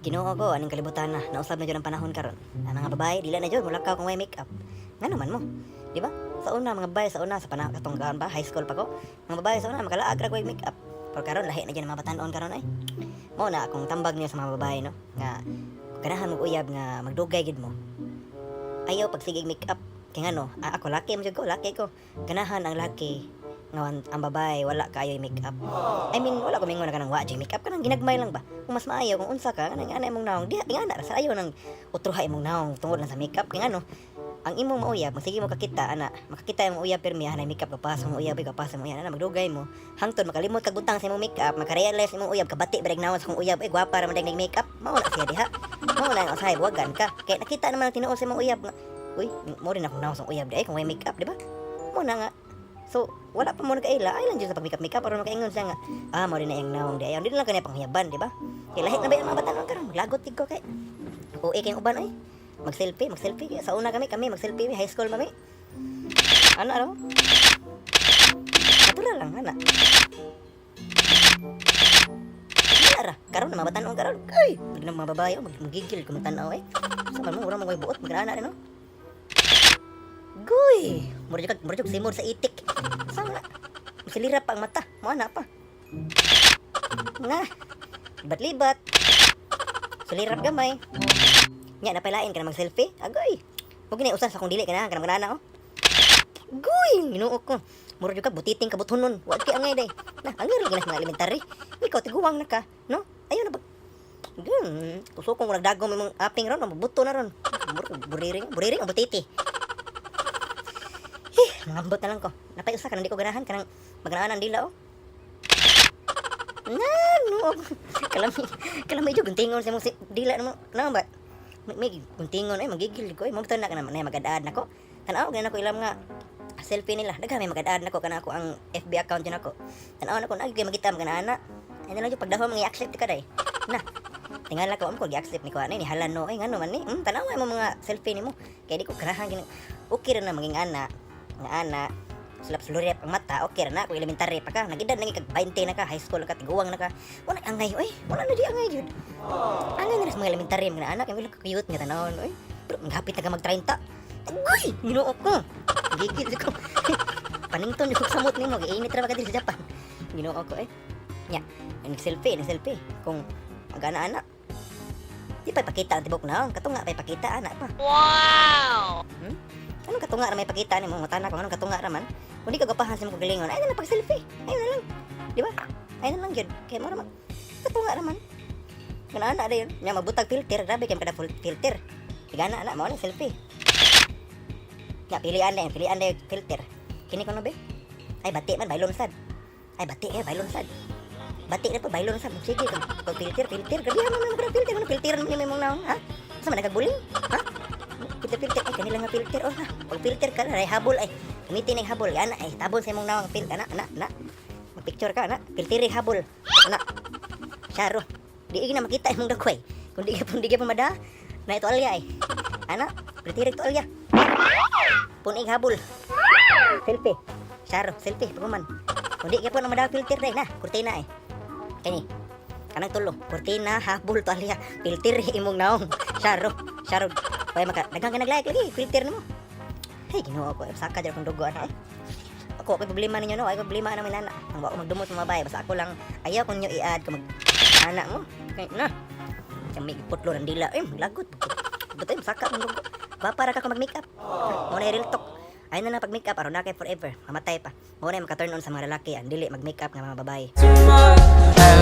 Ginoo ko, aning kalibutan na, nausab na jud ang panahon karon. Ang mga babae, dili na jud mulakaw kung way makeup. Ngano man mo? Di ba? Sa una mga babae sa una sa panahon katong gaan ba, high school pa ko. Mga babae sa una makalaag ra way makeup. Pero karon lahi na jud ang mga batan-on karon ay. Mao na akong tambag niyo sa mga babae, no, nga kung ganahan mo uyab nga magdugay gid mo. Ayaw pagsigig makeup. Kay ngano, ako laki mo jud ko, laki ko. Ganahan ang laki nga ang babae wala kaayo makeup. I mean, wala ko mingon na kanang wa jud makeup, kanang ginagmay lang ba. Kung mas maayo kung unsa ka kanang ana imong naong, di ingana ra sa ayaw nang utruha imong naong tungod lang sa makeup, kay ngano ang imong mauyab magsige mo kakita ana, makakita imong uyab pirmi ana makeup ka pa sa imong uyab, ka pa sa imong uyab ana, magdugay mo hangtod makalimot kag butang sa imong makeup, makarealize imong uyab, kabati ba naon sa akong uyab, ay gwapa ra man dag makeup. Mao na siya diha, mao na ang usahay buwagan ka kay nakita naman ang tinuod sa imong uyab nga uy, mo rin akong naon sa uyab di ay kung way makeup, di ba? Mo na nga. So, wala pa mo nakaila, ay lang dyan sa pag-makeup makeup, aron makaingon siya nga, ah, mo rin na iyang naong di ay, hindi lang kanya panghiyaban, di ba? Kay lahi na ba yung mga bata karon, maglagot tig ko kay. Uwi kayong uban oy. Mag-selfie, mag-selfie. Sa una kami, kami mag-selfie, high school mami. Ano, ano? Natural lang, ana. Wala ra. Karon na mga batan-on karon. Ay, pag mga babae, oh, magigil kung tanaw eh. Sa man mo, mura mo buot, mag-ana rin, no? Goy! Mura jud simod sa itik. Sa nga? Silira pa ang mata. Mo ana pa. Na. Libat-libat. Sulirap gamay. Nya napailain ka na mag-selfie. Agoy. Huwag gini usa sa kung dili ka na kanang oh. Goy, Ginoo ko. Mura jud ka butiting kabuthonon. Wa kay angay day. Na, angay ra gina sa mga elementary. Ikaw tiguwang na ka, no? Ayo na ba? Gan, tusokong ko nagdagom imong aping ron, mabuto na ron. Buriring, buriring ang butiti. Eh, mangambot na lang ko. Napay usa ka di ko ganahan kanang maganaan ang dila oh. Na, no. Kalami, kalami jud guntingon sa imong dila namo. Na ba? May guntingon ay magigil ko ay mo na ka naman na magad-ad nako. Tan-aw gana ko ilang nga selfie nila. Daghan may magad-ad nako kana ako ang FB account yun ako. Tan-aw nako na gyud magita magana. Ay na lang jud pagdahom nga i-accept ka day. Na. Tingala ko am ko gi-accept ni ko ani ni halan no ay ngano man ni. Tan-aw mo mga selfie nimo. Kay di ko ganahan gini. Okay ra na maging ana nga ana sulap sulurip ang mata, okay ra na kung elementary pa ka, nagedad na kag 20 na ka, high school ka, tiguang na ka, wala angay oy, wala na di angay jud, angay na sa mga elementary mga anak, yung ka cute nga tanawon oy, pero maghapit na ka mag 30, agoy, Ginoo ko, gigil ko, panington ko samot nimo, giinit ra ba ka diri sa Japan, Ginoo ko eh. Nya nag selfie, nag selfie kung mag-ana-ana di pa ipakita ang tibok na katunga pa ipakita ana pa. Wow! Anong katunga ra may pakita nimo? Mutana kung anong katunga ra man. Kung di ka gapahan sa imong kagalingon, ay na lang pag-selfie. Ayun na lang. Di ba? Ayun na lang gyud. Kay mo ra man. Katunga ra man. Kana ana dayon. Nya mabutag filter, grabe kay kada full filter. Tigana na mao na selfie. Nya pilian na, pilian na filter. Kini ko no be? Ay bati man baylon sad. Ay bati eh baylon sad. Bati na po baylon sad. Sige kag pag filter, filter grabe man man filter, man filter man imong naong, ha? Sa man nagabuling? Ha? Filter filter ay kanila nga filter oh na. Pag filter ka na ay habol ay. Gamitin ang habol ana ay tabon sa imong nawang filter ana ana na. Magpicture ka ana, filter habol. Ana. Syaro. Di na makita imong dagway. Kung di ka di ka pa mada, na ito alya ay. Ana, filter ito alya. Punig habol. Selfie. Syaro, selfie paghuman. Kung di ka po na mada filter day na, kurtina ay. Kani. Kanang tulo, kurtina, habol to alya, filter imong naong. Syaro, syaro. Kaya maka daghang ka nag-like lagi, filter nimo. Hey, Ginoo ko, saka dyan akong dugo ana eh. Ako, ako'y problema ninyo no, ay problema na may nana. Ang wa ko magdumot sa mga babae, basta ako lang ayaw ko ninyo i-add ka mag anak mo. Kay na. Kami putlo ng dila, eh, lagot. Butoy, saka akong dugo. Para ka ko mag-makeup. Mo na real talk. Ay na lang pag makeup aron na kay forever. Mamatay pa. Mo na maka-turn on sa mga lalaki ang dili mag-makeup nga mga babae. Too much.